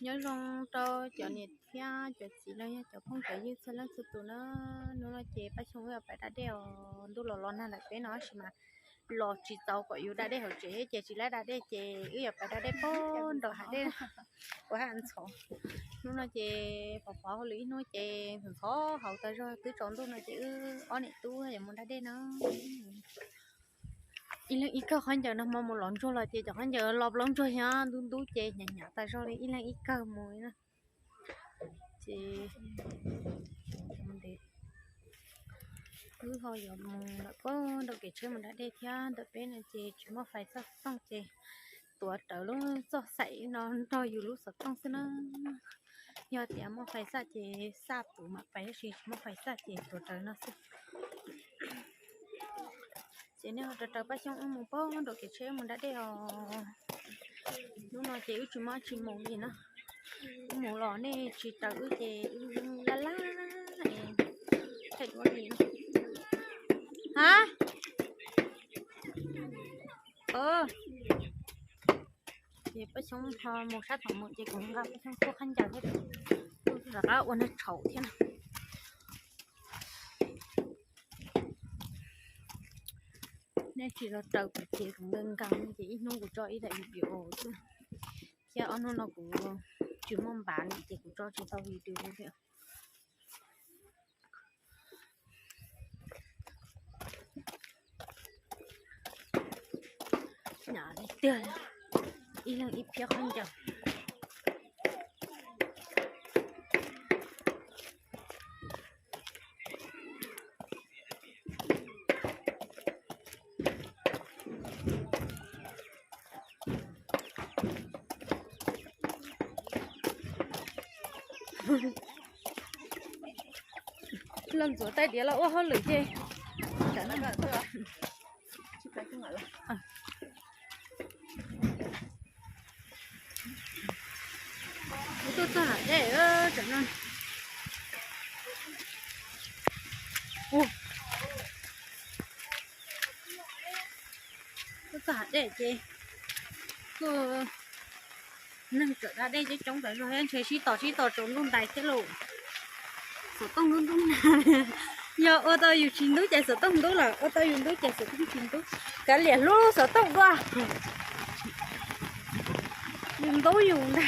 Nyob zoo rau cov niam thiab cov txiv los yog cov phooj cov ywg txhua leej txhua tus na. Hnub no ces Paj Xyooj wb yuav pais da dej os. Ntuj los los nag ntawm peb no tab sis mas los tsis txaus kom yus da dej hauv tsev ces tsis laib da dej ces wb yuav pais da dej pem nram hav dej ua haj ntxhov. Hnub no ces pov pov hauj lwm ib hnub ces ntxhov hauv tag zog twb tsaus ntuj no ces wb ob niam tub yuav mus da dej no. Ib leeg ib kawg khaub ncaws no, hmo mus lov ntsuag los ces cov khaub ncaws los plaub ntsuag xyov ntub ntub ces hnyav hnyav tas zog li, ib leeg ib kawg mus na. Ces wb ho yuav mus lawm pem nram kev tsheb mus da dej thiab, ntawm peb no ces tsis muaj fais xaj xov tooj ces tuav rawv lub txoj xaim no nrog yus lub xov tooj xwb na. Yog tias muaj fais xaj ces xaj puv mam pais, tab sis tsis muaj fais xaj ces tuav rawv no xwb. Ces nej ho raws raws Paj Xyooj wb mus pem nram kev tsheb mus da dej os. Hnub no ces wb tsis muaj tsis mus li na. Wb mus los nej tsis raws wb ces wb laj laj es thaij duab li no. Ha, ces Paj Xyooj ho mus sab tom mus ces kuv nqa Paj Xyooj tshuab khaub ncaws thiab, rov qab ua nag tshaum thiab na. Nej tsis los raws kuv ces kuv nkees nkees ces ib hnub kuv tso ib daim video xwb, thiab ob hnub no kuv tsis muaj npav li ces kuv tso tsis tau video li. Hnyav tiag tiag, ib leeg ib phiab khaub ncaws. Los ntxuav tais diav los ua hauj lwm ces tuaj txog hav dej tam no. Tuaj txog hav dej ces kuj neeg tseem da dej coob coob tas zog thiab, ntshe sib tos sib tos tsaus ntuj ntais thiab lauj. Xov tooj ntub ntub na. Yog ua tau yus tsis ntub ces xov tooj ntub lawm, ua tau yus ntub ces xov tooj tsis ntub. Kav liam hlub xov tooj dua, yus ntub yus ntag.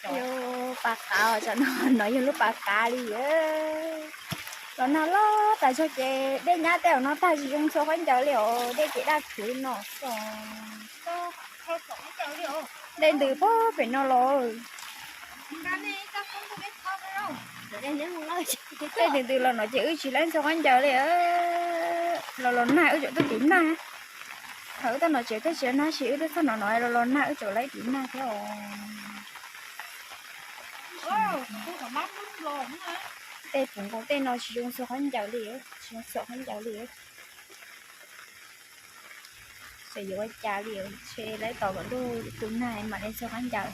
Yus pas qav os, no yog lub pas qav li. Los nag los tas zog ces dej nyab tej zaum no tag tsis zoo txhua khaub ncaws li os, dej ces daj khwv no xwb. Dej ntws puag pem no los. Dej ntws ntws los no ces wb tsis laib txhua khaub ncaws li. Los los nag wb tseem tuaj tiv nag. Thaum wb tuaj no tsev twb tsis nag, tab sis wb twb txog no no los los nag wb tseem laib tiv nag thiab os. Tej puv nkaus tej no tsis zoo txhua khaub ncaws li, tsis zoo txhua khaub ncaws li. Xyov yuav ua cas li, ntshe laib tos kom ntuj tu nag mam li txhua khaub ncaws.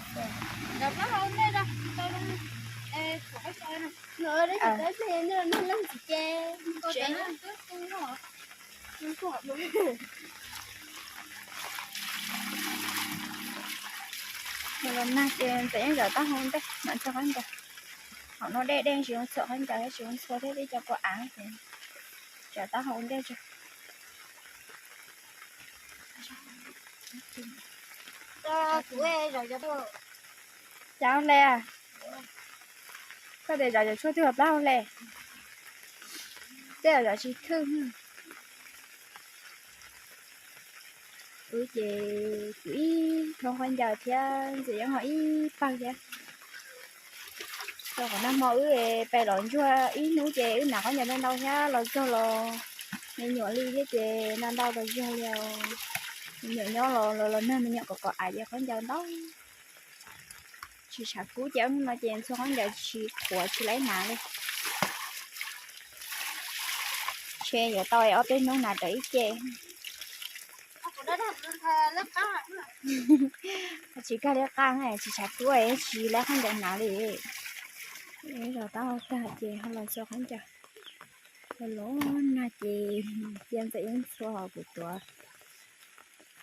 Los los nag ces ntxeev yeej zam taub hau ntej mam txog qab ncaws. Hauv no dej dej tsis zoo txhua qab ncaws, tsis zoo txhua thiab, tej cov kua av ces zam taub hau ntej tso. Cas hle, koj tias zam cov tshuaj twg hauv plab hau hle, tej zaum zam tsis thwj. Wb ces kuv ib thooj qhaub ncaws thiab ntxim yeej ho ib pawg thiab. Rau qhov nag hmo wb pais lov ntsuag ib hnub ces wb hnav qhaub ncaws ntau ntau thiab los txog los me nyuam li thiab ces ntau ntau tas zog li os. Me nyuam nyob los los los nag me nyuam kom kom av ces qhaub ncaws ntau. Tsis tshav kub ces hnub no ces txhua qhaub ncaws tsis qhuav tsis laib hnav li. Ntshe yuav tau ob peb hnub hnav rawv ib ce. Tsis kag liab qab, tsis tshav tuaj tsis laib khaub ncaws hnav li. Zos taub hau tag ces ho los ntxhua khaub ncaws. Los los nag ces cia ntxawm yeej ntxhua hos kuv tuav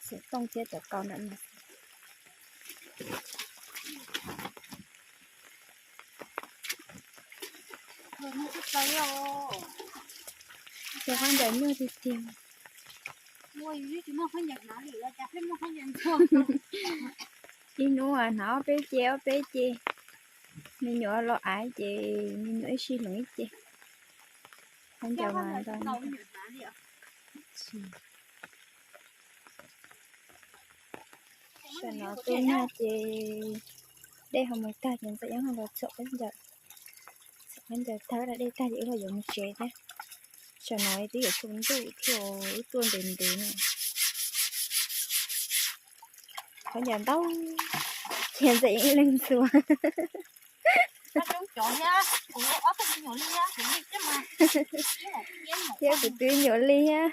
xov tooj thiab cov kaus ntawm no. Cov khaub ncaws nyuaj tiag tiag. Ib hnub hnav ob peb ce ob peb ce. Me nyuam los av ces me nyuam ib sij hloov ib ce. Khaub ncaws mas ntau. Tam no twb nag ces dej ho mus tag ces ntxawm yeej los txhuam khaub ncaws. Txhuam khaub ncaws tag da dej tag ces wb los yuav mus tsev thiab. Tam no twb yuav tsaus ntuj thiab wb tuaj ntev ntev no. Khaub ncaws ntau, cia ntxawm yeej ib leeg ntxhua. Thiab kuv twb nyuam li thiab.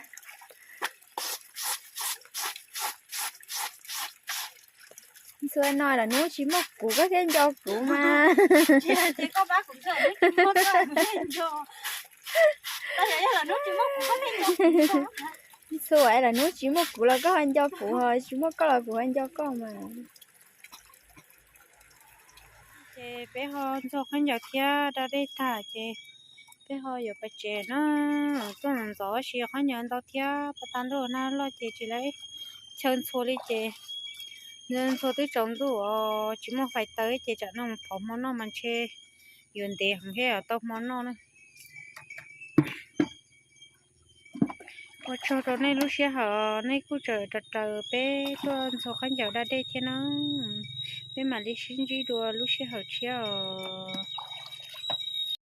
Ntxhua no lawm hnub tsis muaj kuv koj thiaj nco kuv mas. Ntxhua lawm hnub tsis muaj kuv los koj ho nco kuv, ho tsis muaj koj los kuv ho nco koj mas. Ces peb ho ntxhua khaub ncaws thiab da dej tag ces peb ho yuav pais tsev na. Tuaj ntxov ntxov tab sis khaub ncaws ntau thiab pas tas ntuj nag loj ces tsis laib chaw ntxhua li ces ntxhua twb tsaus ntuj os tsis muaj fais taws ces tsam no mus phov hmo noj mas ntshe yuav ntev heev thiaj tau hmo noj na. Ua tsaug rau nej lub sij hawm, nej kuj tseem raws raws peb tuaj ntxhua khaub ncaws da dej thiab na. Peb mam li sib ntsib dua lub sij hawm tshiab os.